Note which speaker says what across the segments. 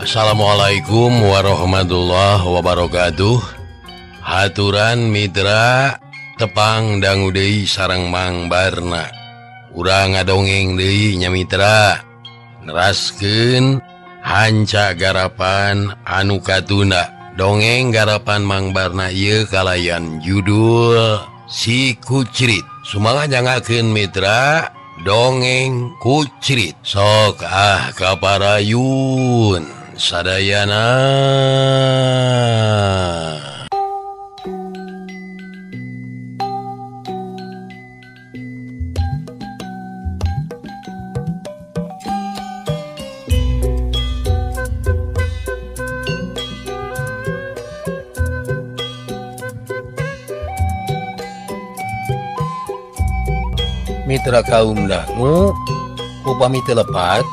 Speaker 1: Assalamualaikum warahmatullahi wabarakatuh. Haturan mitra tepang dangu deui sareng Mang Barna. Urang ngadongeng deui nya mitra. Neraskeun hanca garapan anu katunda. Dongeng garapan Mang Barna ieu kalayan judul Si Kucrit. Sumangan nyangakeun mitra dongeng Kucrit. Sok ah kaparayun sadayana. Mitra kaum dangu upami teu lepat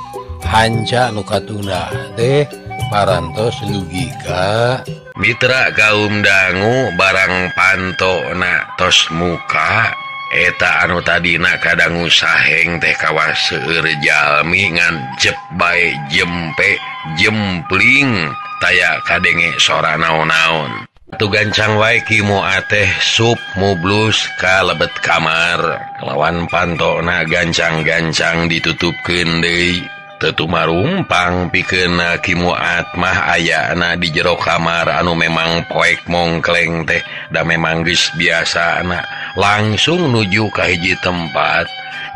Speaker 1: hanca nu katunda teh parantos logika. Mitra kaum dangu barang pantona tos muka eta anu tadina kadangu saheng teh kawas seueur jalmi ngan jep bae jempe jempling taya kadenge sora naon-naon. Tu gancang wae Ki Muat teh sup mublus ka lebet kamar kalawan pantona gancang-gancang ditutupkeun deui. Teu tumarumpang pikeun Ki Muat mah ayana di jero kamar anu memang poek mongkleng teh da memang geus biasana langsung nuju ka hiji tempat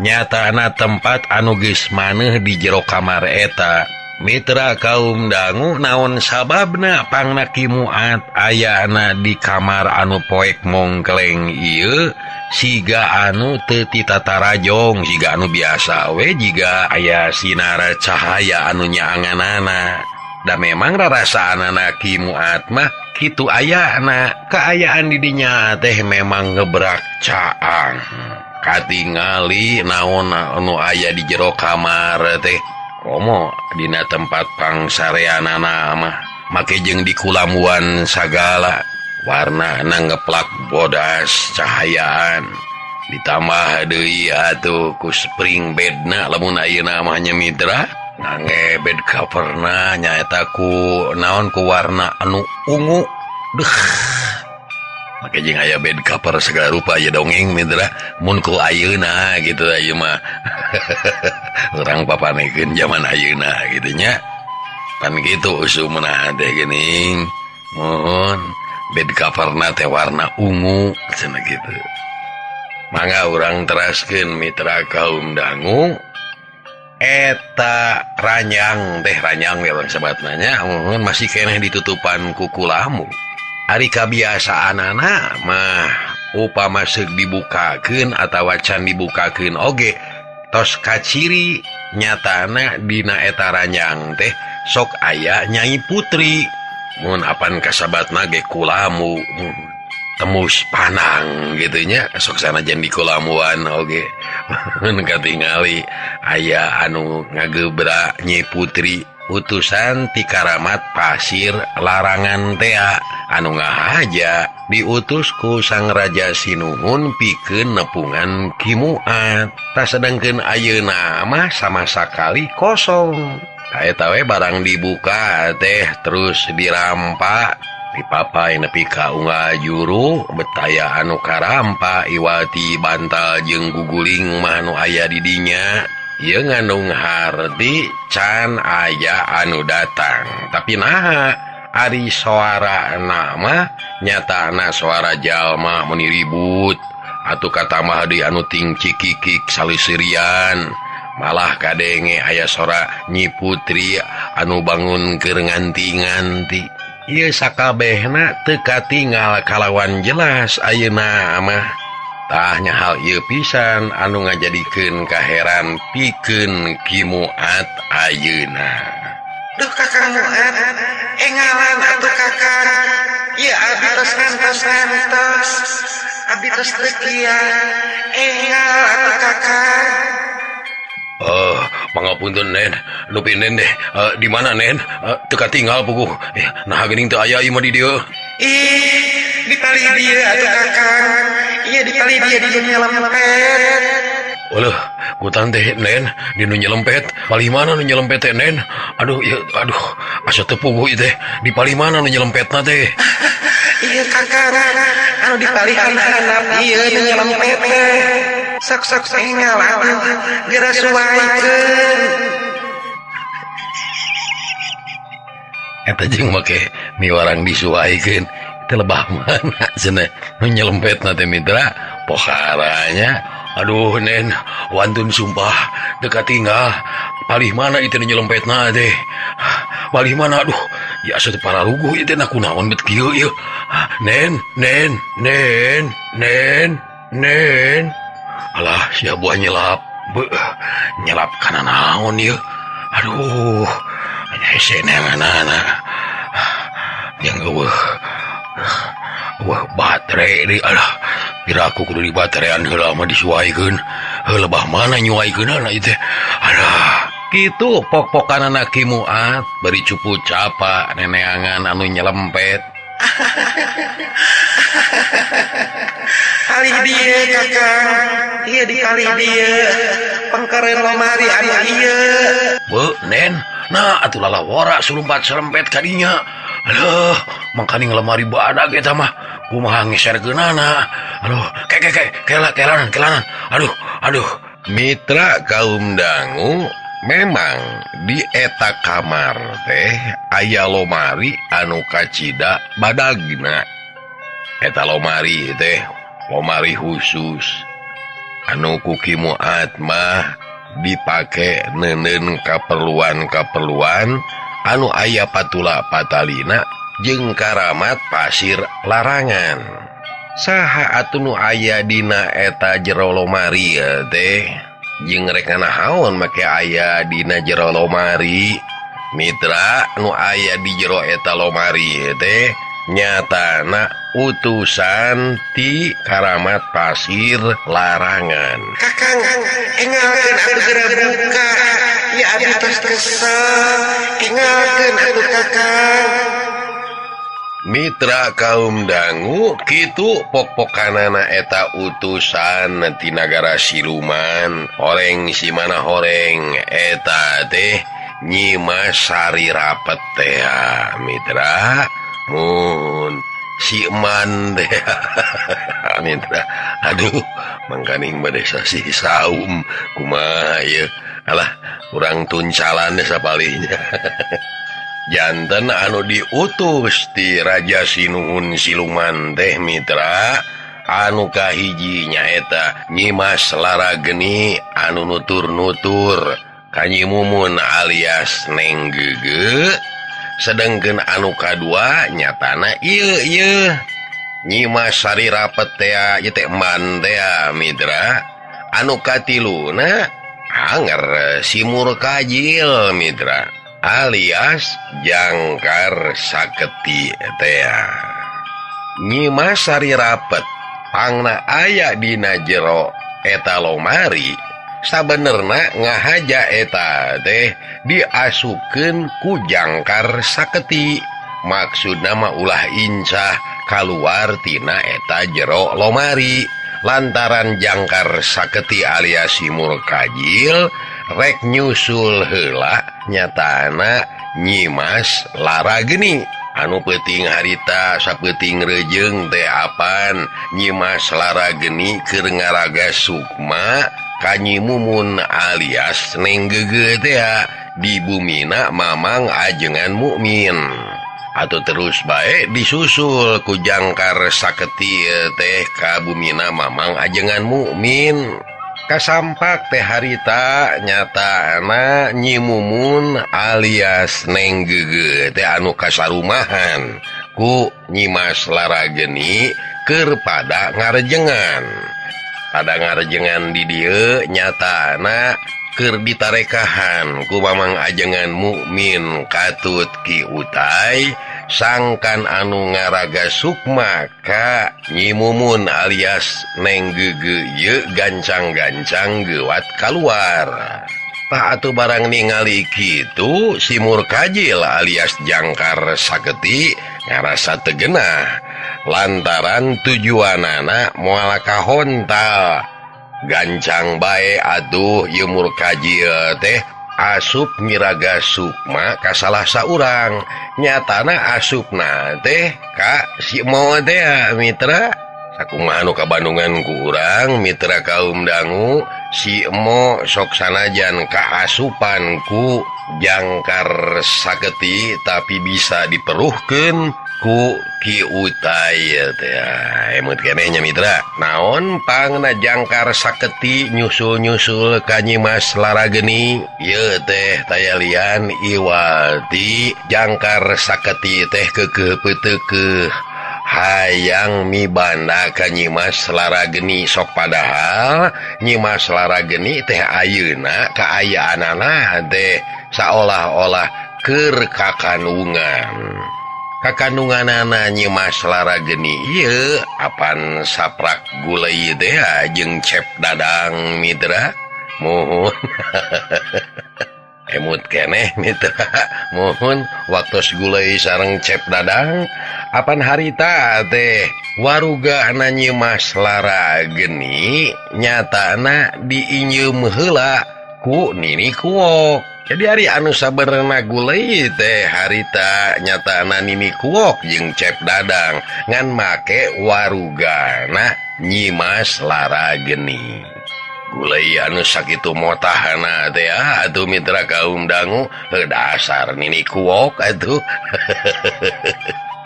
Speaker 1: nyatana tempat anu geus maneuh di jero kamar eta. Mitra kaum dangu naon sababna pangna Ki Muat ayana di kamar anu poek mongkleng ieu siga anu teu titatarajong siga anu biasa we jiga aya sinara cahaya anu nyaanganana. Da memang rarasaanana Ki Muat mah kitu ayana kaayaan di dinya teh memang ngebrak caang katingali naon anu aya di jero kamar teh. Komo dina tempat pangsareanana mah make jeung di kulamuan sagala warna ngeplak bodas cahayaan ditambah deui atuh ku spring bedna lamun ayeuna mah nya mitra ngangge bed coverna nyaeta ku naon ku warna anu ungu. Duh, make jeung aya bed cover segala rupa aya dongeng mitra mun ku ayeuna gitu ayeuna mah. Urang papanekeun zaman ayeuna gitu nya. Pan kitu usumna teh geuning. Mohon bed coverna teh warna ungu cenah kitu. Mangga urang teraskeun mitra kaum dangu eta ranjang teh ranjang we urang sebatna nya mohon masih keneh ditutupan ku kulamu. Ari kabiasaanana mah upama seuk dibukakeun atawa can dibukakeun oge tos kaciri nyatana dina eta ranjang teh sok aya Nyai Putri. Mun apan kasabatna ge kulamu tembus panang gitu nya sok sanajan di kulamuan oge katingali aya anu ngagebra Nyai Putri utusan ti karamat pasir larangan tea anu ngahaja diutus ku Sang Raja Sinuhun pikeun nepungan Ki Muat. Tah sedangkeun ayeuna mah sama sakali kosong. Eta we barang dibuka teh terus dirampa dipapai nepi ka unggal juru betaya anu karampa iwati bantal jeung guguling mah nu aya di dinya. Ieu ngandung harti can aya anu datang. Tapi naha ari suara nama nyatana suara jalma meni ribut atuh katamah deui anu ting cikikik salisirian malah kadenge aya sora Nyi Putri anu bangun keur nganti-nganti. Ieu sakabehna teu katingal kalawan jelas ayeuna mah. Tah nya hal ieu pisan anu ngajadikeun kaheran pikeun Ki Muat ayeuna.
Speaker 2: Duh Kakang Muat, engalan atuh Kakang. Ieu abdi tos ngantos-ngantos. Abdi tos teu kiat. Engal atuh Kakang.
Speaker 1: Pangapunten Nen, dupi Nen deh. Di mana Nen? Teu katingal puguh. Nah geuning teu aya ieu mah di dieu.
Speaker 2: Ih, di tali dieu atuh Kakang. Iya di tali dieu di dunia lempet.
Speaker 1: Aduh, kutan teh Nen, di nu nyelempet, palih mana nu nyelempet teh Nen? Aduh, ieu aduh, asa teu puguh ieu teh. Di palih mana nu nyelempetna teh?
Speaker 2: Ieu Kakang, anu di palihan handap ieu nu nyelempet teh. Sok-sok enggal atuh, geura suwaikeun.
Speaker 1: Eta jeung make miwarang disuwaikeun. Teh lebah mana cenah nu nyelempetna teh mitra? Poharanya. Aduh Nen, wantun sumpah dekat tinggal palih mana itu nyelempetna teh. Palih mana aduh, ya asa teu pararuguh ieu teh na kunaon bet kieu ieu. Nen, Nen, Nen, Nen, Nen. Alah, sia buah nyelap. Beuh, nyelap kana naon ieu? Aduh, hese neanganana. Yang eueuh. Wah, baterai deui alah. Pira aku kudu dibaterean heula mah disuaikeun. Heuh lebah mana nyuaikeunana ieu teh. Alah, kitu pok-pokanana Ki Muat bari cupu capa neneangan anu nyelempet.
Speaker 2: Palih dieu Kakang, ieu di palih dieu. Pengkeren lomari anu ieu.
Speaker 1: Beuh, Nen, nah atuh lalawora sulumpat serempet ka dinya. Aduh, mangkaning lemari badag eta mah. Kumaha ngeserkeunana. Aduh, ke ke ke kela kelanan kelanan. Aduh, aduh.
Speaker 3: Mitra kaum dangu, memang di eta kamar teh aya lomari anu kacida badagna. Eta lomari teh lomari khusus anu ku Ki Muat mah dipake neuneun kaperluan-kaperluan anu aya patula patalina jeung karamat pasir larangan. Saha atuh nu aya dina eta jero lomari teh jeung rek nganahaon make aya dina jero lomari? Mitra nu aya di jero eta lomari teh nyatana utusan ti karamat pasir larangan.
Speaker 2: Kakang, engalkeun atuh geura buka. Ya abdi tos kesel. Engalkeun atuh Kakang.
Speaker 3: Mitra kaum dangu, kitu pok-pokanana eta utusan ti nagara siluman. Horeng si mana horeng eta teh Nyimas Sari Rapet teh mitra. Mun si eman teh mitra. Aduh, mangkaning bade sasih saum kumaha ieu. Alah, urang tuncalan sapalihnya. Janten anu diutus ti Raja Sinuhun Siluman teh mitra, anu kahiji nyaeta Nyimas Larageni anu nutur-nutur ka Nyi Mumun alias Neng Gege. Sedengkeun anu kadua nyatana ieu ieu Nyimas Sari Rapet teh ieu teh eman teh mitra. Anu katiluna anger si Murkajil mitra, alias Jangkar Saketi teh. Nyimas Sari Rapet pangna aya dina jero eta lomari, sabenerna ngahaja eta teh diasupkeun ku Jangkar Saketi. Maksudna mah ulah incah kaluar tina eta jero lomari. Lantaran Jangkar Saketi alias si Murkajil rek nyusul heula nyatana Nyimas Larageni. Anu peuting harita sapeuting rejeung teh apan Nyimas Larageni keur ngaraga sukma ka Nyi Mumun alias Neng Gege teh di bumina Mamang ajengan Mukmin. Atau terus bae disusul ku Jangkar Saketi teh ka bumina Mamang ajengan Mukmin. Kasampak teh harita nyatana Nyi Mumun alias Neng Gege teh anu kasarumahan ku Nyimas Larageni keur pada ngarejengan. Pada ngarejengan di dieu nyatana keur ditarekahan ku Mamang ajengan Mukmin katut Ki Utai, sangkan anu ngaraga sukma ka Nyi Mumun alias Neng Gege ieu gancang-gancang geuwat kaluar. Tah atuh barang ningali kitu si Murkajil alias Jangkar Saketi ngarasa teu genah lantaran tujuanana moal kahontal. Gancang bae aduh ieu murkajil teh asup ngiraga sukma ka salah saurang. Nyatana asupna teh ka si Mo teh mitra. Sakumaha nu kabandungan ku urang mitra kaum dangu si Emo sok sanajan kaasupan ku jangkar saketi tapi bisa diperuhkeun ku Ki Utai teh. Emut keneh nya mitra. Naon pangna jangkar saketi nyusul-nyusul ka Nyimas Larageni ieu teh tayalian iwati jangkar saketi teh keukeuh peuteukeuh hayang mibanda ka Nyimas Larageni sok padahal Nyimas Larageni teh ayeuna kaayaanana teh saolah-olah keur kakandungan. Kakandunganana Nyimas Larageni ieu apan saprak gulai teh jeung Cep Dadang mitra. Muhun emut keneh mitra. Muhun waktos gulai sareng Cep Dadang apan harita teh waruga na Nyimas Larageni nyatana diinjeum heula ku Nini Kuok. Jadi hari anu sabenerna gulai teh harita nyatana Nini Kuok jeung Cep Dadang ngan make warugana Nyimas Larageni. Gulai anu sakitu motahana teh atuh mitra kaum dangu dasar Nini Kuok atuh.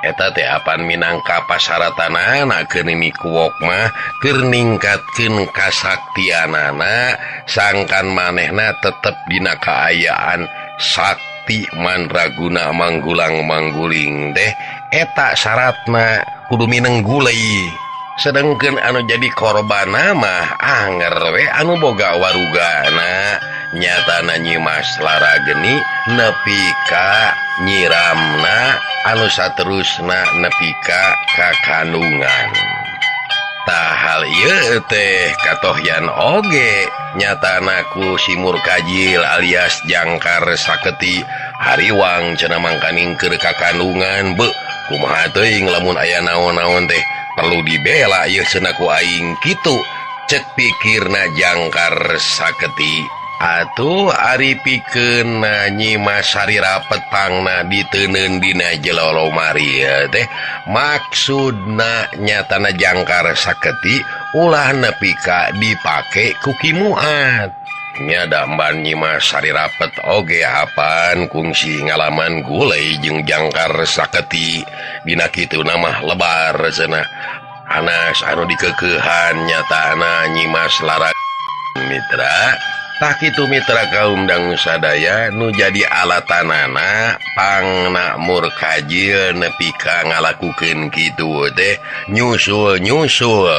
Speaker 3: Eta teh apan minangka pasaratanana keur Nini Kuok mah keur ningkatkeun kasaktianana sangkan manehna tetep dina kaayaan sakti mandraguna manggulang mangguling teh eta syaratna kudu mineng gulai. Sedengkeun anu jadi korbanna mah anger we anu boga warugana nyatana Nyimas Larageni nepi ka nyiramna anu saterusna nepi ka kakandungan. Tah hal ieu teh katohyan oge nyatana ku si Murkajil alias jangkar saketi hariwang cenah mangkaning keur kakandungan beuh kumaha teuing lamun aya naon-naon teh perlu dibela ieu cenah ku aing kitu cek pikirna jangkar saketi. Atuh ari pikeun Nyimas sarira petangna diteundeun dina jero lomari teh maksudna nyatana jangkar saketi ulah nepi ka dipake ku Ki Muat. Nya damban Nyimas sarira pet oge apan kungsi ngalaman gulai jeung jangkar saketi dina kituna mah lebar cenah. Anas anu dikekeuhan nyatana Nyimas Larageni mitra. Tah kitu mitra kaum dangu sadaya nu jadi alatanana pangna murkajil nepi ka ngalakukeun kitu teh nyusul-nyusul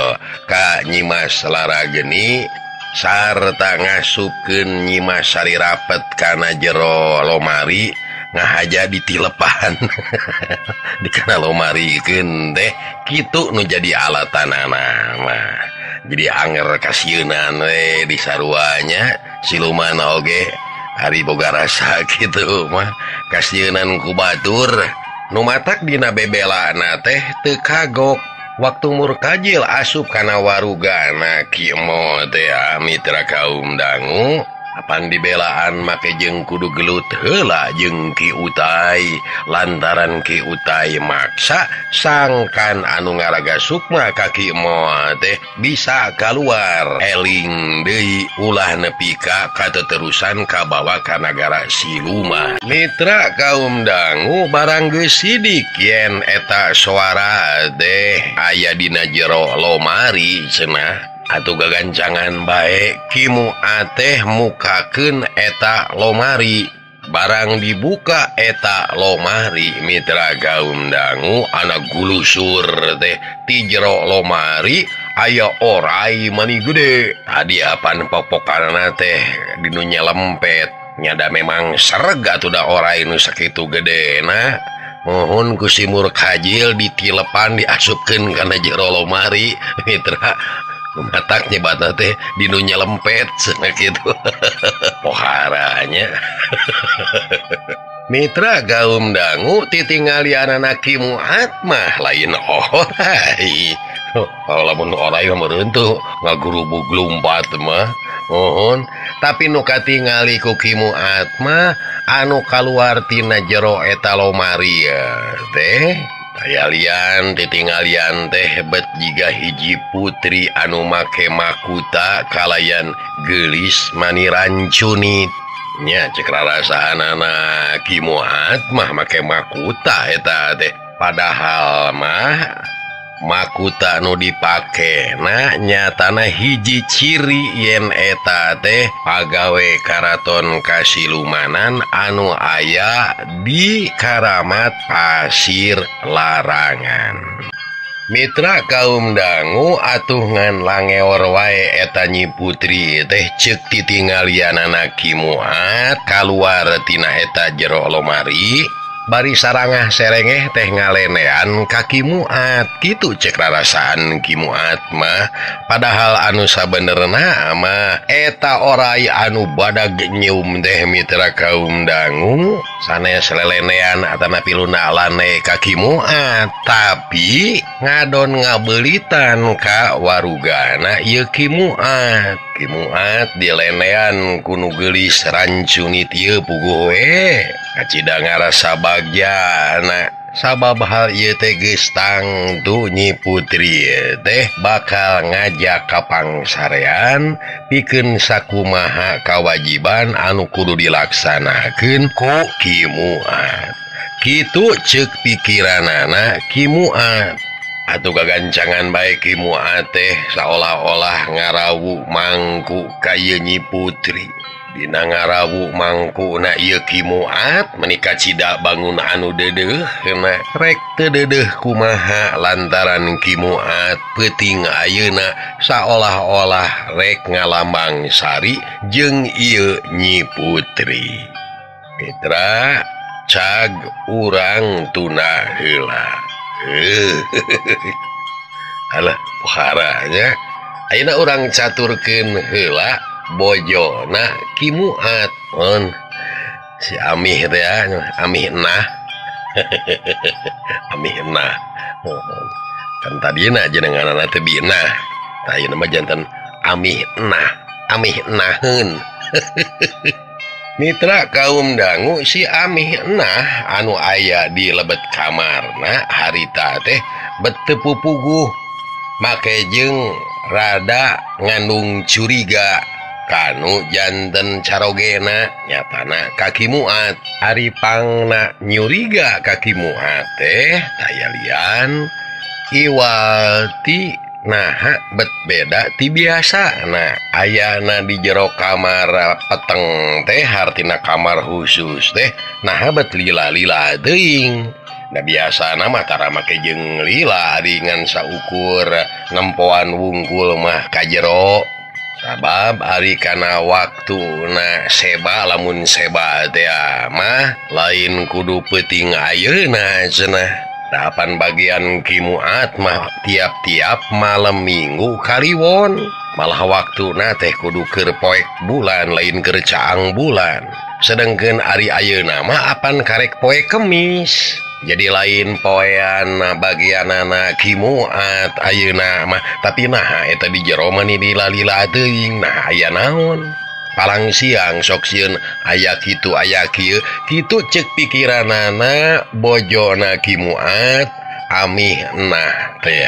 Speaker 3: ka Nyimas Larageni sarta ngasupkeun Nyimas Sarirapet kana jero lomari ngahaja ditilepan di kana lomarikeun teh kitu nu jadi alatanana mah. Jadi anger kasieunan we di saruanya siluman oge ari boga rasa kitu mah kasieunan ku batur nu matak dina bebelana teh teu kagok waktu Murkajil asup kana warugana Ki Emo teh mitra kaum dangu apan dibelaan make jeung kudu gelut heula jeung Ki Utai lantaran Ki Utai maksa sangkan anu ngaraga sukma ka Ki Emo teh bisa kaluar eling deui ulah nepi ka kateterusan kabawa ka nagara siluman. Mitra kaum dangu barang geus sidik yen eta suara teh aya dina jero lomari cenah atuh gagancangan bae Ki Muat teh mukakeun eta lomari. Barang dibuka eta lomari mitra kaum dangu anak gulusur teh ti jero lomari aya orai mani gede. Tadi apan popokanana teh dinu nyelempet nyada memang sereg atuh da orai nu sakitu gedena. Mohon ku si Murkajil ditilepan diasupkeun kana jero lomari mitra. Matak nyebatna teh dinu nyelempet cenah kitu. Poharanya. Mitra gaum dangu titinggalianana Ki Muat mah lain orai. Lamun orai mah meureun teu ngagurubug lumpat mah. Mohon, tapi nu katingali ku Ki Muat mah anu kaluar tina jero eta lomari teh aya lian titingalian teh bet jiga hiji putri anu make makuta kalayan geulis mani rancunit. Nya cek rarasaanana Ki Muat mah make makuta eta teh padahal mah makuta nu dipake nah nyatana hiji ciri yen eta teh pagawe karaton Kasilumanan anu aya di Karamat Pasir Larangan. Mitra kaum dangu atuh ngan langeor wae eta Nyi Putri teh ceuk titinggalianana Ki Muat kaluar tina eta jero lomari bari sarangah serengeh teh ngalenean ka Ki Muat kitu cek rarasaan Ki Muat mah padahal anu sabenerna mah eta orai anu badag nyium teh mitra kaum dangu sanes lelenean atanapi luna lane ka Ki Muat tapi ngadon ngabeulitan ka warugana ieu Ki Muat. Ki Muat dilenean ku nu geulis rancunit ieu puguh we kacida ngarasa bagjana sabab hal ieu teh geus tangtu Nyi Putri teh bakal ngajak ka pangsarean pikeun sakumaha kawajiban anu kudu dilaksanakeun ku Ki Muat. Kitu ceuk pikiranana Ki Muat. Atuh gagancangan bae Ki Muat teh saolah-olah ngarawu mangku ka ieu Nyi Putri. Dina ngarawu mangku na ieu Ki Muat meni kacida bangun anu deudeuh na rek teu deudeuh kumaha lantaran Ki Muat peuting ayeuna saolah-olah rek ngalambang sari jeung ieu Nyi Putri. Mitra cag urang tuna heula. Alah poharanya ayeuna urang caturkeun heula bojona Ki Muat. On si Amih teh Amih nah. Amih nah. Kan tadina jenenganana teh Binah. Tah ayeuna mah janten Amih nah, Amih naheun. Mitra kaum dangu si Amih nah anu aya di lebet kamarna harita teh bet teu pupuguh make jeung rada ngandung curiga kanu janten carogena nyatana ka Ki Muat. Ari pangna nyuriga ka Ki Muat teh taya lian iwalti naha bet beda ti biasa. Nah ayana di jero kamar peteng teh hartina kamar khusus teh naha bet lila-lila teuing. Nah biasana mah tara make jeung lila ringan saukur nempoan wungkul mah ka jero. Sabab ari kana waktuna seba lamun seba teh mah lain kudu peuting ayeuna cenah. Dapan bagian Ki Muat mah tiap-tiap malam minggu kaliwon malah waktuna teh kudu keur poek bulan lain keur caang bulan. Sedengkeun ari ayeuna mah apan karek poe Kemis. Jadi lain poean bagianana Ki Muat ayeuna mah tapi naha eta di jero mah lila-lila teuing nah aya naon. Palang siang sok sieun aya kitu aya kieu kitu ceuk pikiranana bojona Ki Muat Amih nah teh.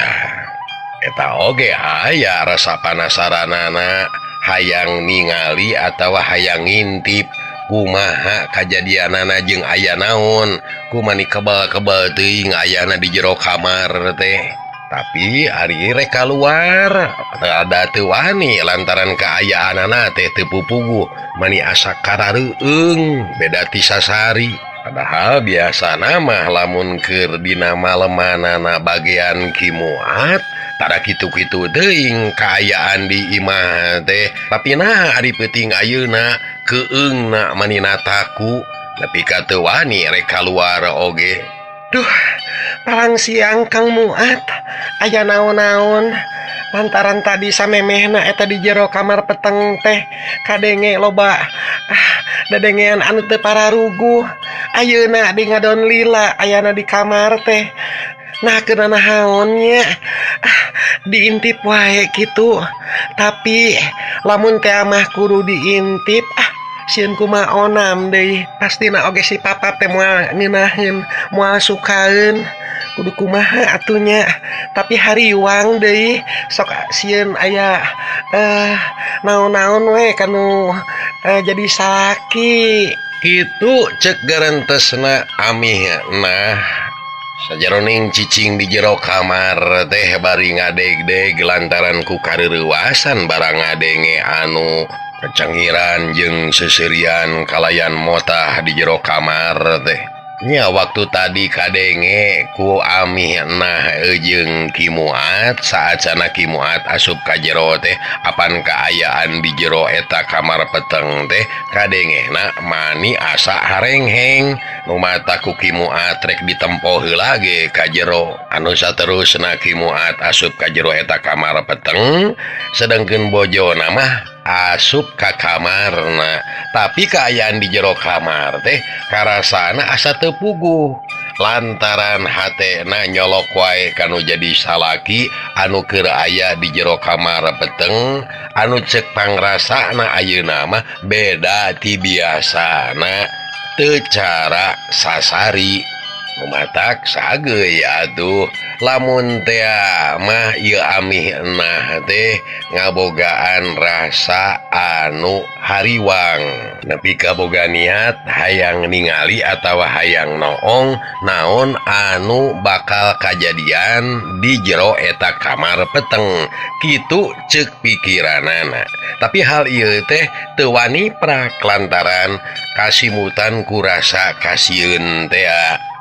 Speaker 3: Eta oge aya rasa panasaranana hayang ningali atawa hayang ngintip kumaha kajadianana jeung aya naon kumani kebal-kebal teuing ayana di jero kamar teh. Tapi ari rek kaluar ada teu wani lantaran kaayaanana teh teu pupuguh mani asa karareueung beda ti sasari. Padahal biasana mah lamun keur dina malemanana bagian Ki Muat tara kitu-kitu teuing kaayaan di imah teh. Tapi nah ari peuting ayeuna keungna mani nataku nepi ka teu wani rek kaluar oge.
Speaker 2: Duh, palang siang Kang Muat aya naon-naon lantaran tadi samemehna eta di jero kamar peteng teh kadenge loba dadengean anu teu pararuguh. Ayeuna di ngadon lila ayana di kamar teh nah keuna naon nya. Diintip wae kitu. Tapi lamun teh mah kudu diintip ah sieun kumaha onam deui. Pastina oge si papa teh moal ngeunaheun, moal sukaeun. Kudu kumaha atunya. Tapi hariwang deui sok sieun aya naon-naon we kanu jadi salaki.
Speaker 3: Kitu cek garentesna amih nah sajeroning cicing di jero kamar teh bari ngadegdeg lantaran ku kareurewasan barang ngadenge anu kecengiran jeung seserian kalayan motah di jero kamar teh. Nya waktu tadi kadenge ku amih nah jeung Ki Muat saacana Ki Muat asup ka jero teh apan kaayaan di jero eta kamar peteng teh kadengena mani asa harengheng nu mata ku Ki Muat rek ditempo heula ge ka jero anu saterusna Ki Muat asup ka jero eta kamar peteng sedengkeun bojona mah asup ka kamarna tapi kaayaan di jero kamar teh karasana asa teu puguh lantaran hatena nyolok wae kanu jadi salaki anu keur aya di jero kamar peteng anu cek pangrasana ayeuna mah beda ti biasana teu cara sasari matak sageuy atuh lamun teh mah ieu amih nah teh ngabogaan rasa anu hariwang nepi ka boga niat hayang ningali atawa hayang noong naon anu bakal kajadian di jero eta kamar peteng kitu ceuk pikiranana tapi hal ieu teh teu wani prak lantaran kasimutan ku rasa kasieun teh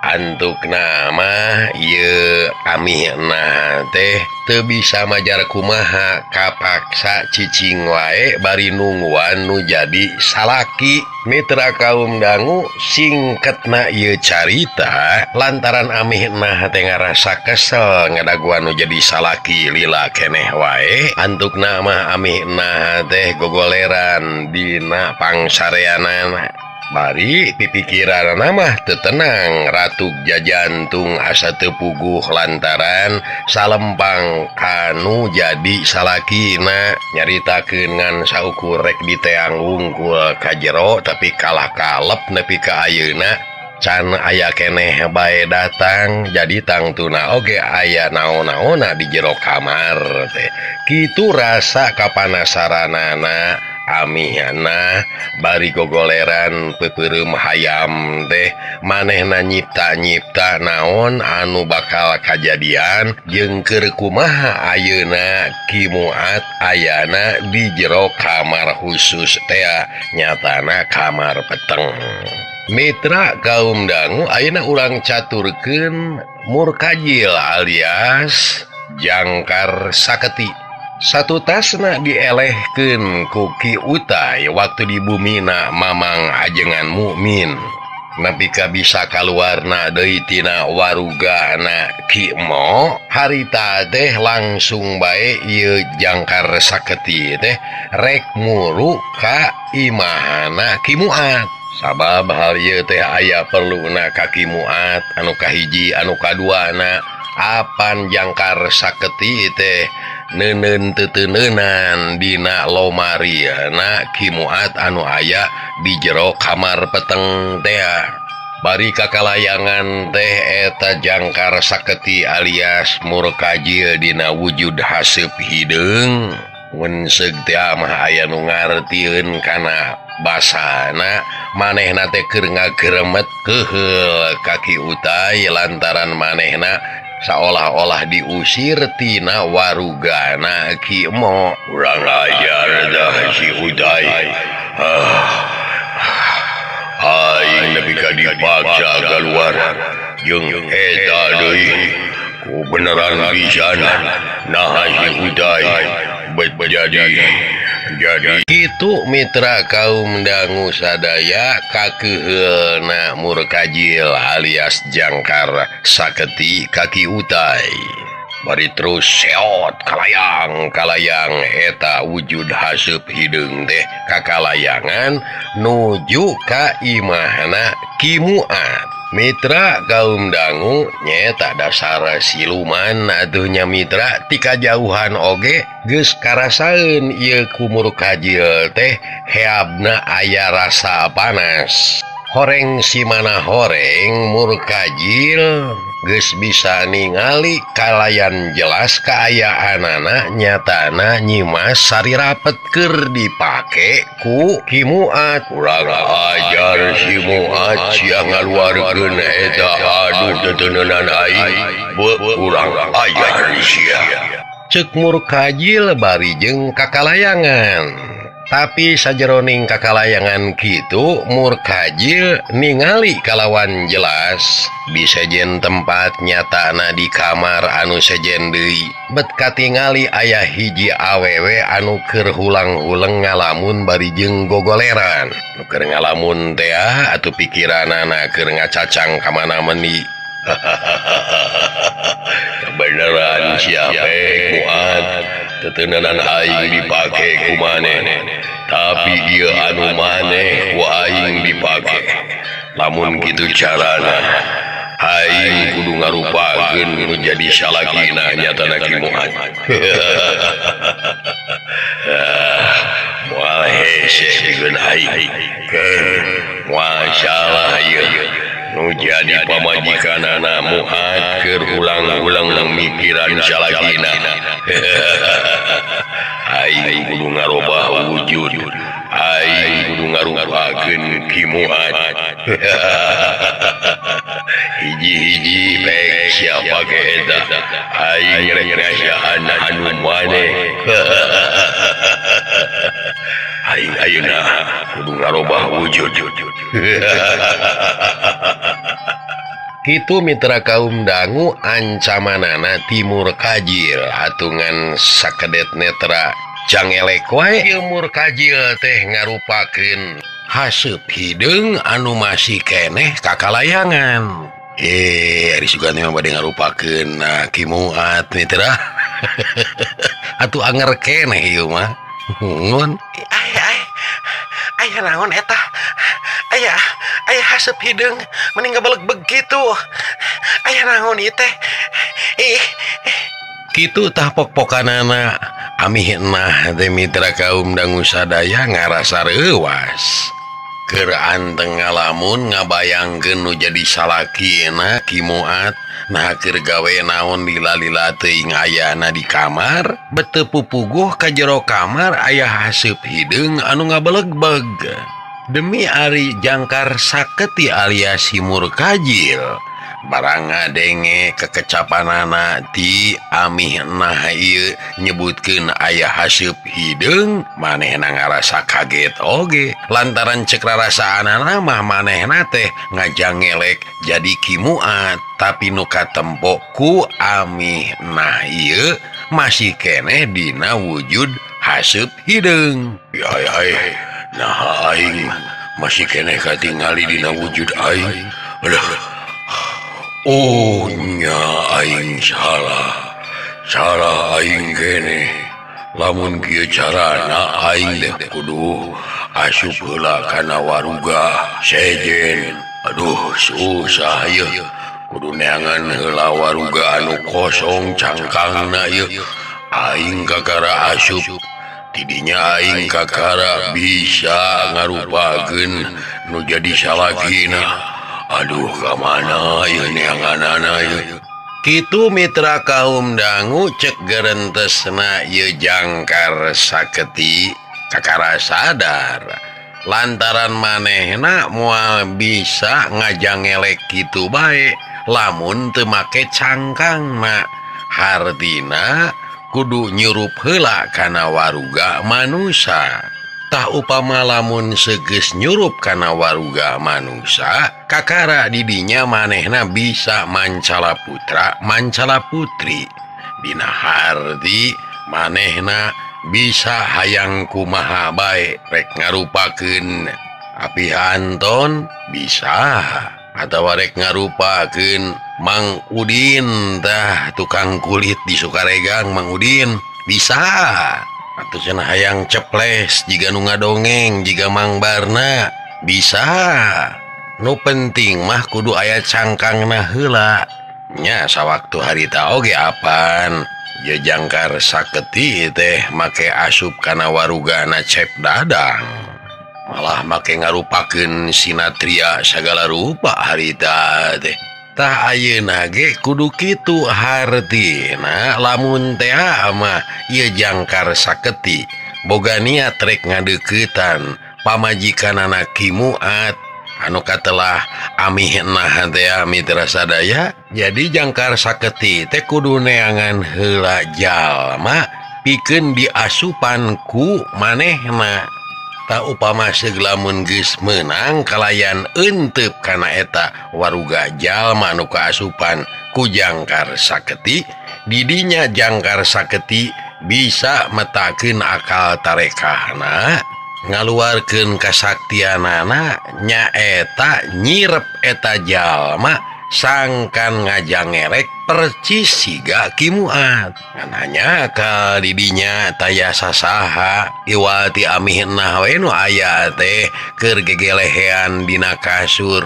Speaker 3: antuk nama ieu amih nah teh teu bisa majar kumaha kapaksa cicing wae bari nungguan nu jadi salaki. Mitra kaum dangu singketna ieu carita lantaran amih nah teh ngarasa kesel ngadaguan nu jadi salaki lila keneh wae antuk nama amih nah teh gogoleran dina pangsareanana. Bari pipikiran mah teu tenang ratuk jajantung asa teu puguh lantaran salempang kanu jadi salakina nyaritakeun ngan saukur rek diteang wungkul ka jero tapi kalah kalep nepi ka ayeuna can aya keneh bae datang jadi tangtuna oge aya naon-naonna di jero kamar teh kitu rasa kapanasaranana amihana bari gogoleran peupeurem hayam teh manehna nyipta-nyipta naon anu bakal kajadian jeung keur kumaha ayeuna Ki Muat ayana di jero kamar khusus teh nyatana kamar peteng. Mitra kaum dangu ayeuna urang caturkeun murkajil alias jangkar saketi. Satu tasna dielehkeun ku Ki Utai waktu di bumina mamang ajengan mukmin. Nepi ka bisa kaluarna deui tina warugana Ki Mo, harita teh langsung bae ieu jangkar saketi teh rek muru ka imahana Ki Muat. Sabab hal ieu teh aya perluna ka Ki Muat anu kahiji anu kaduana apan jangkar saketi teh neuneun teteneunan dina lomarina Ki Muat anu aya di jero kamar peteng teh. Bari kakalayangan teh eta jangkar saketi alias murkajil dina wujud haseup hideung. Mun seug teh mah aya nu ngartieun kana basana manehna teh keur ngageremet keuheul ka Ki Utai lantaran manehna seolah-olah diusir tina warugana Ki Mo. Urang ajar dah si Utai. Aing nepi ka dipaksa kaluar jeung eta deui ku beneran pisan naha si Utai bet jadi kitu mitra kaum dangu sadaya kakeuheulna murkajil alias jangkar saketi ka Ki Utai. Bari terus seot kalayang eta wujud haseup hideung teh kakalayangan nuju ka imahna Ki Muat. Mitra kaum dangu nyeta dasar siluman atuhnya mitra ti kajauhan oge geus karasaeun ieu ku Murkajil teh heabna aya rasa panas. Horeng simana horeng Murkajil geus bisa ningali kalayan jelas kaayaanana nyatana Nyimas Sari Rapet keur dipake ku Ki Muat. Kurang ajar si Muat sia ngaluarkeun eta aduh teuteunan aing kurang ajar sia. Ceuk Murkajil bari jeung kakalayangan. Tapi sajeroning kakalayangan kitu Murkajil ningali kalawan jelas di sejen tempat nyatana di kamar anu sejen deui bet katingali aya hiji awewe anu keur hulang-huleng ngalamun bari jeung gogoleran. Nu keur ngalamun teh atuh pikiranana keur ngacacang ka mana meuni. Kebenaran siapa Muat teteunanan aing dipake ku maneh tapi ieu anu maneh ku aing dipake. Lamun kitu carana aing kudu ngarupakeun nu jadi salakina nyatana Ki Muat. Moal hese pikeun aing moal salah ieu nu jadi pamajikanana Muat keur ulang-ulang mikiran salakina. Aing kudu ngarobah wujud, aing kudu ngarupakeun Ki Muat. Hiji-hiji pek siapa ke eta aing rek ngasihan anu maneh. Aing ayeuna kudu ngarobah wujud. Kitu mitra kaum dangu ancamanana ti Murkajil atungan sakedet netra cangelek wae ieu Murkajil teh ngarupakeun haseup hideung anu masih keneh kakalayangan. Ari sugan mah bade ngarupakeun Ki Muat mitra. Atuh anger keneh ieu mah. Ngun. Aya naon eta? Aya haseup hideung mending ngabeleg begitu. Aya naon ieu teh? Ih. Kitu tah pok-pokanana amih nah teh mitra kaum dangu sadaya ngarasa reuwas. Keur anteng ngalamun ngabayangkeun nu jadi salakina Ki Muat nah keur gawe naon lila-lila teuing ayana di kamar bete pupuguh ka jero kamar aya haseup hideung anu ngabelegbeg. Demi ari jangkar saketi alias si Murkajil barang ngadenge kekecapanana ti amih nah ieu nyebutkeun aya haseup hideung manehna ngarasa kaget oge lantaran cek rarasaanana mah manehna teh ngajangelek jadi Ki Muat tapi nu katempo ku amih nah ieu masih keneh dina wujud haseup hideung. Ai nah aing masih keneh katingali dina wujud aing. Aduh. Oh nya aing salah. Salah aing kene. Lamun kieu carana aing teh kudu asup heula kana waruga sejen. Aduh susah ieu. Kudu neangan heula waruga anu kosong cangkangna ieu. Aing kakara asup. Tidinya aing kakara bisa ngarupakeun nu jadi salakina. Aduh ka mana ieu neanganana ieu. Kitu mitra kaum dangu cek gerentesna ieu jangkar saketi kakara sadar lantaran manehna moal bisa ngajangelek kitu bae lamun teu make cangkangna. Hartina kudu nyurup heula kana waruga manusa. Tah upama lamun segeus nyurup kana waruga manusa kakara didinya manehna bisa mancala putra mancala putri. Dina harti manehna bisa hayang kumaha bae rek ngarupakeun Api Anton bisa atawa rek ngarupakeun Mang Udin tah tukang kulit di Sukaregang Mang Udin bisa. Atau cenah hayang ceples jiga nu ngadongeng jiga Mang Barna bisa. Nu penting mah kudu aya cangkangna heula. Nya sawaktu harita oge apan ye Jangkar Saketi teh make asup kana warugana Cep Dadang. Malah make ngarupakeun sinatria sagala rupa harita teh. Tah ayeuna ge kudu kitu hartina lamun teh mah ieu Jangkar Saketi boga niat rek ngadeuketan pamajikanana Ki Muat anu katelah amihna teh mitra sadaya. Jadi Jangkar Saketi teh kudu neangan heula jalma pikeun diasupan ku manehna. Ta upama seglamun geus meunang kalayan euteup kana eta waruga jalma nu kaasupan ku Jangkar Saketi, didinya Jangkar Saketi bisa metakeun akal tarekahna, ngaluarkeun kasaktianana nyaeta nyirep eta jalma sangkan ngajangerek percis siga Ki Muat. Ngan hanya ka didinya taya sasaha iwal ti amihna we nu aya teh keur gegelehean dina kasur.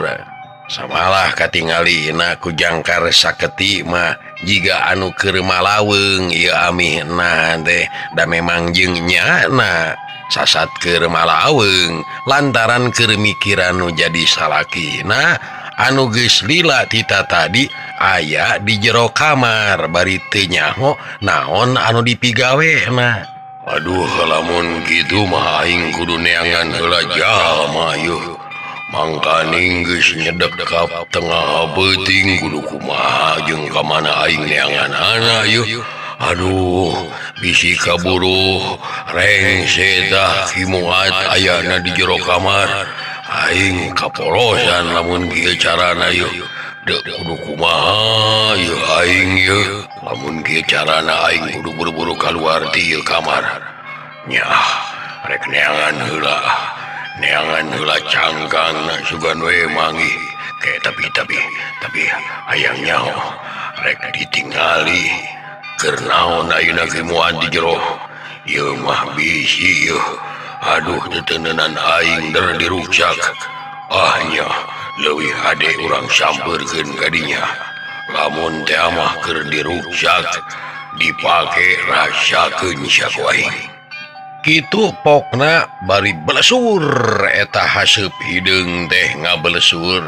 Speaker 3: Samalah katingalina ku Jangkar Saketi mah jiga anu keur malaweung ieu amihna teh da memang jeung nyana sasat keur malaweung lantaran keur mikiran nu jadi salakina anu geus lila tita tadi aya di jero kamar bari teu nyaho naon anu dipigawena. Aduh lamun kitu mah aing kudu neangan heula jalma yeuh. Mangkaning geus nyedek ka tengah beuting kudu kumaha jeung ka mana aing neanganana yeuh. Aduh bisi kaburu rengse tah Ki Muat ayana di jero kamar. Aing kaporosan lamun kieu carana yeuh. Deuk kudu kumaha yeuh aing yeuh. Lamun kieu carana aing kudu buru-buru kaluar ti ieu kamar. Nya rek neangan heula. Neangan heula cangkangna sugan we manggih. Ke tapi hayang nyaho rek ditingali keur naon ayeuna Ki Muat di jero. Ieu mah bisi yeuh. Aduh tetenenan aing der diruksak. Ah nya leuwih hade urang sampeurkeun ka dinya. Lamun teh mah keur diruksak dipake rasakeun saku aing. Kitu pokna bari belesur eta haseup hideung teh ngabelesur.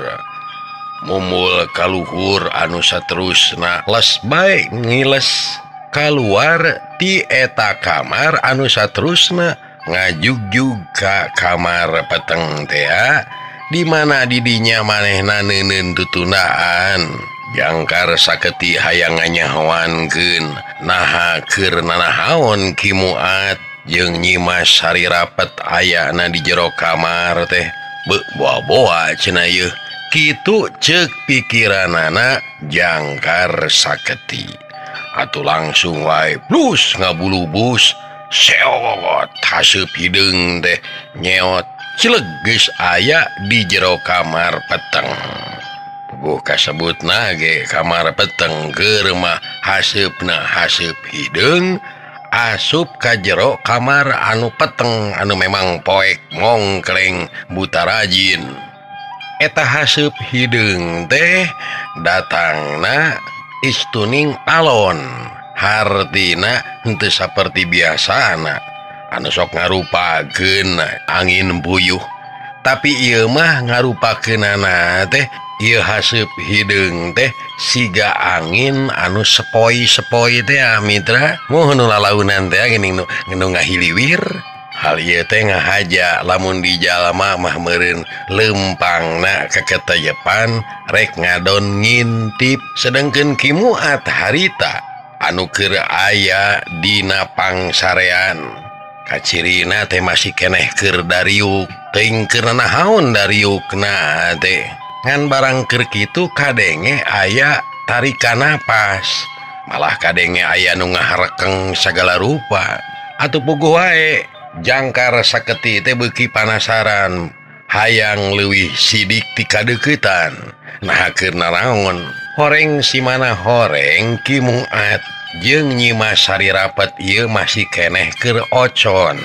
Speaker 3: Mumul kaluhur anu saterusna les bae ngiles kaluar ti eta kamar anu saterusna ngajugjug ka kamar peteng tea di mana didinya manehna neuneun tutundaan. Jangkar Saketi hayang nganyahoankeun naha keur nanahaon Ki Muat jeung Nyimas Sari Rapet ayana di jero kamar teh. Beuh boa-boa cenah yeuh. Kitu ceuk pikiranana Jangkar Saketi. Atuh langsung wae plus ngabulubus seot haseup hideung teh nyeot cileg geus aya di jero kamar peteng. Puguh kasebutna ge kamar peteng keur mah haseupna haseup hideung asup ka jero kamar anu peteng anu memang poek mongkleng buta rajin. Eta haseup hideung teh datangna istuning alon. Hartina henteu saperti biasana anu sok ngarupakeun angin puyuh, tapi ieu mah ngarupakeunana teh ieu haseup hideung teh siga angin anu sepoi-sepoi teh mitra. Muhun nu lalaunan teh geuning nu ngahiliwir. Hal ieu teh ngahaja lamun di jalma mah meureun leumpangna keketeyepan rek ngadon ngintip. Sedengkeun Ki Muat harita anu keur aya dina pangsarean kacirina teh masih keneh keur dariuk teuing keur nanahaon dariukna teh. Ngan barang keur kitu kadenge aya tarikan napas, malah kadenge aya nu ngaharekeng sagala rupa. Atuh puguh wae Jangkar Saketi teh beuki panasaran hayang leuwih sidik ti kadeuketan. Nah keur naraon horeng simana horeng Ki Muat jeung Nyimas Sari Rapet ieu masih keneh keur ocon.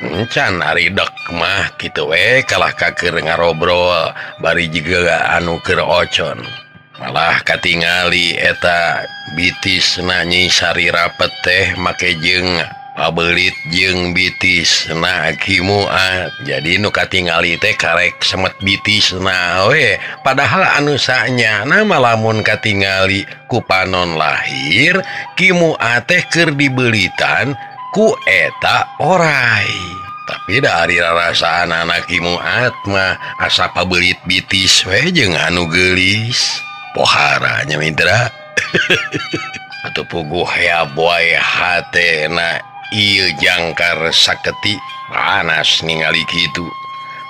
Speaker 3: Encan ari dek mah kitu we kalah ka keur ngarobrol bari jiga anu keur ocon. Malah katingali eta bitisna Nyi Sari Rapet teh make jeung pabelit jeung bitisna Ki Muat. Jadi nu katingali teh karek semet bitisna we, padahal anu sanyana mah lamun katingali ku panon lahir Ki Muat teh keur dibeulitan ku eta orai. Tapi dari rarasaan anak Ki Muat mah asa pabelit bitis we jeung anu geulis. Poharanya mitra. Atuh puguh hea boy hatena ieu jangkar saketi panas ningali kitu.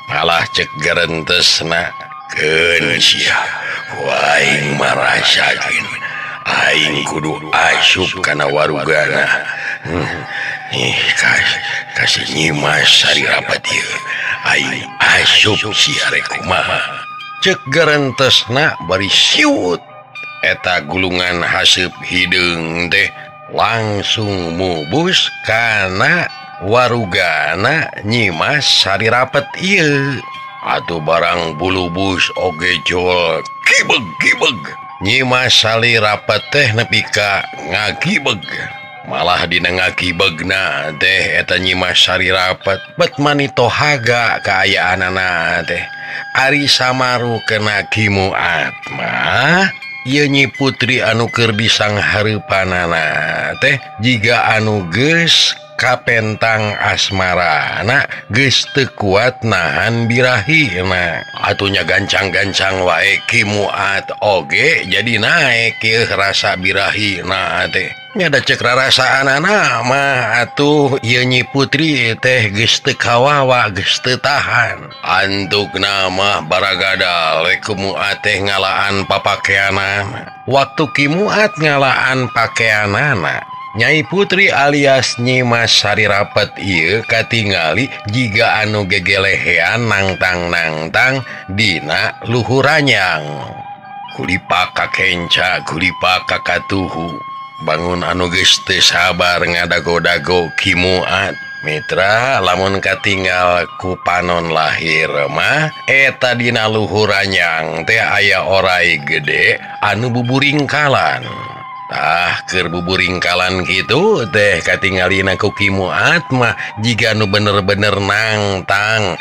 Speaker 3: Malah cek gerentesna keun sia aing marasakeun aing kudu asup kana warugana. Ih kasih Nyimas Sari Rapet ieu aing asup sia rek kumaha. Cek gerentesna bari siut eta gulungan haseup hideung teh langsung mubus kana warugana Nyimas Sari Rapet ieu. Atuh barang bulubus oge jol kibeg-kibeg. Nyimas Sari Rapet teh nepi ka ngagibeg. Malah dina ngagibegna teh eta Nyimas Sari Rapet bet manitohaga kaayaanana teh. Ari samaru kena Ki Muat mah ieu Nyi Putri anu keur disanghhareupanana teh jiga anu geus kapentang asmarana geus teu kuat nahan birahina. Atuh nya gancang-gancang wae Ki Muat oge jadi naek ieu rasa birahina teh. Nya da cek rarasaanana mah atuh ieu Nyi Putri teh geus teu kawawa geus teu tahan. Antukna mah baragada we Ki Muat teh ngalaan papakeanana. Waktu Ki Muat ngalaan pakeanana, Nyai Putri alias Nyimas Sari Rapet ieu katingali jiga anu gegelehean nangtang-nangtang dina luhuranyang. Kulipak ka kenca, kulipak ka katuhu. Bangun anu geus teu sabar ngadago-dago Ki Muat. Mitra lamun katinggal ku panon lahir mah eta dina luhuranyang teh aya orai gede anu buburingkalan. Tah keur buburingkalan kitu teh katingalina ku Ki Muat mah jiga nu bener-bener nangtang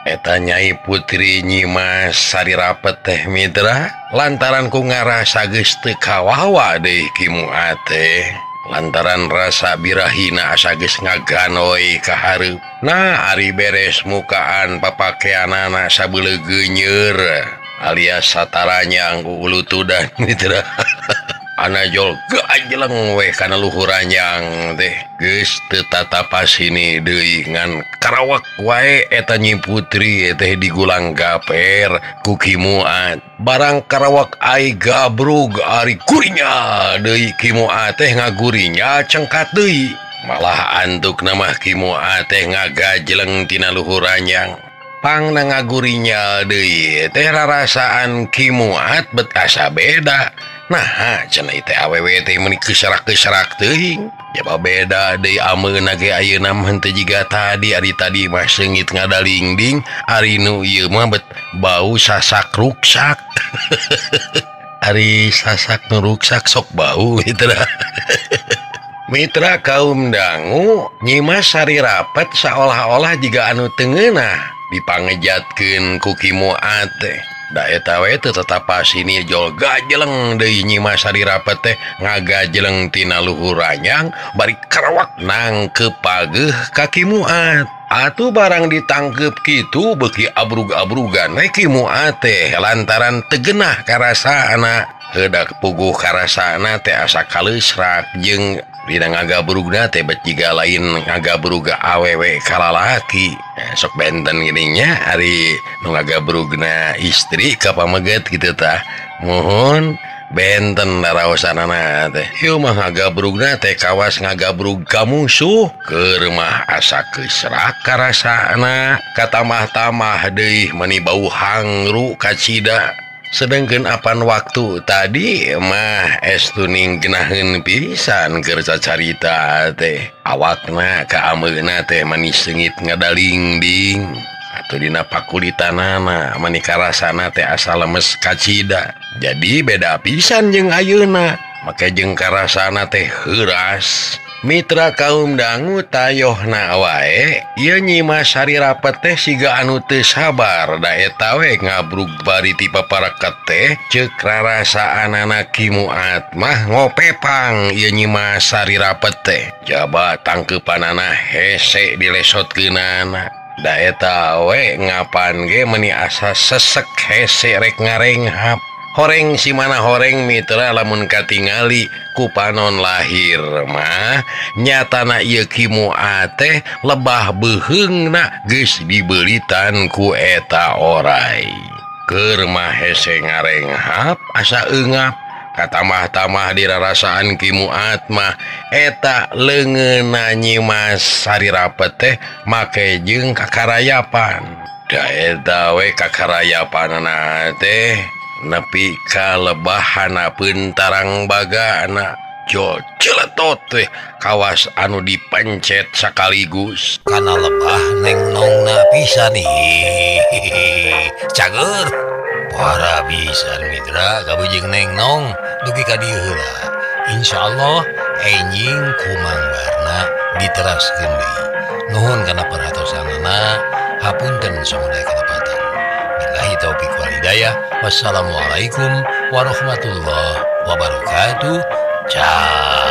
Speaker 3: eta Nyai Putri Nyimas Sari Rapet teh mitra lantaran ku ngarasa geus teu kawawa deui Ki Muat teh. Lantaran rasa birahina asa geus ngaganoi ka hareup. Nah ari beres mukaan papakeanana sabeuleugeunyeur alias sataranyang ulutudan mitra. Anajol gajleng we kana luhuranyang teh geus teu tatapasini deui ngan karawak wae eta Nyi Putri teh digulang gaper ku Ki Muat. Barang karawak ai gabrug ari gurinya deui Ki Muat teh ngagurinya cengkat deui. Malah antukna mah Ki Muat teh ngagajleng tina luhuranyang. Pangna ngagurinya deui teh rarasaan Ki Muat bet asa beda. Nah, cenah teh awewe teh meuni keserak-keserak teuing. Jaba beda deui ameuna ge ayeuna mah henteu jiga tadi, ari tadi mah seungit ngadalingding, ari nu ieu mah bet bau sasak ruksak. Ari sasak nu ruksak sok bau gitu lah. Mitra kaum dangu, Nyimas Sari Rapet saolah-olah jiga anu teu ngeunah dipangejatkeun ku Ki Muat teh. Da eta we teu tetapasini jol gajeleng deui Nyimas Sari Rapet teh ngagajeleng tina luhuranyang bari karawak nangkep pageuh ka Ki Muat. Atuh barang ditangkep kitu beuki abrug-abrugan we Ki Muat teh lantaran teu genah karasaana. Heudak puguh karasaana teh asa kaleusrak jeung dina ngagabrugna teh bet jiga lain ngagabruga awewe kalalaki. Sok benten gini nya ari nu ngagabrugna istri ka pameget kitu tah. Muhun benten daraosanana teh. Ieu mah ngagabrugna teh kawas ngagabrug ka musuh. Keur mah asa keusrak karasana katamah-tamah deui meuni bau hangru kacida. Sedangkan apan waktu tadi mah estuning genaheun pisan keur carita teh. Awakna ka ameuna teh manis seungit ngadalingding. Atuh dina pakulitanana mani karasana teh asa lemes kacida. Jadi beda pisan jeung ayeuna. Make jeung karasana teh heuras. Mitra kaum dangu tayohna wae ieu Nyi Mas Sari Rapet teh siga anu teu sabar da eta we ngabrug bari ti paparaket teh ceuk rarasaanana Ki Muat mah ngopepang ieu Nyi Mas Sari Rapet teh jaba tangkeupanana hese dilesotkeunana da eta we ngapan ge meuni asa sesek hese rek ngarenghap. Horeng si mana horeng mitra lamun katingali ku panon lahir mah nyatana ieu Ki Muat teh lebah beuheungna geus dibeulitan ku eta orai. Keur mah hese ngarenghap asa eungap katamah-tamah dirarasaan Ki Muat mah eta leungeunna Nyi Mas Sari Rapet teh make jeung kakarayapan. Da eta we kakarayapanana teh nepi ka lebahana peuntarang bagana jo celetot teh kawas anu dipencet sakaligus
Speaker 1: kana lebah neng nongna pisan nih. Cager para pisan mitra kabujeng neng nong dugi ka dieu heula. Insyaallah enjing kumangbarna diteraskeun deui. Nuhun kana perhatosanana, hapunten samudaya kalepatan. Billahi taufiq wal hidayah. Wassalamualaikum warahmatullahi wabarakatuh. Ciao.